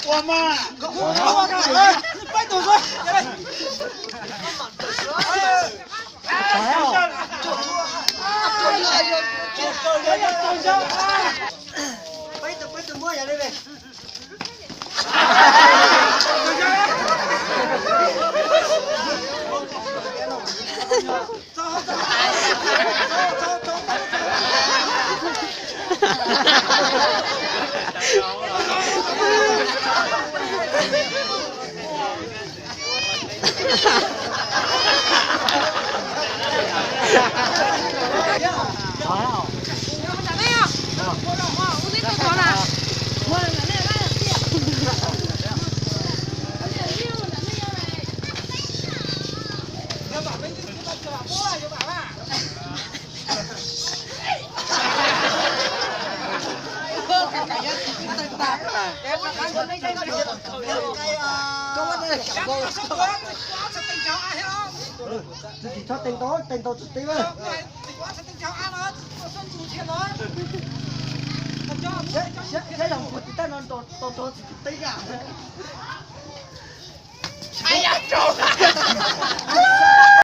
Ua mas. Tsis txhob teev tau, teev tau tsis tib. Saib yog puag tim tej no tau tsis tib a.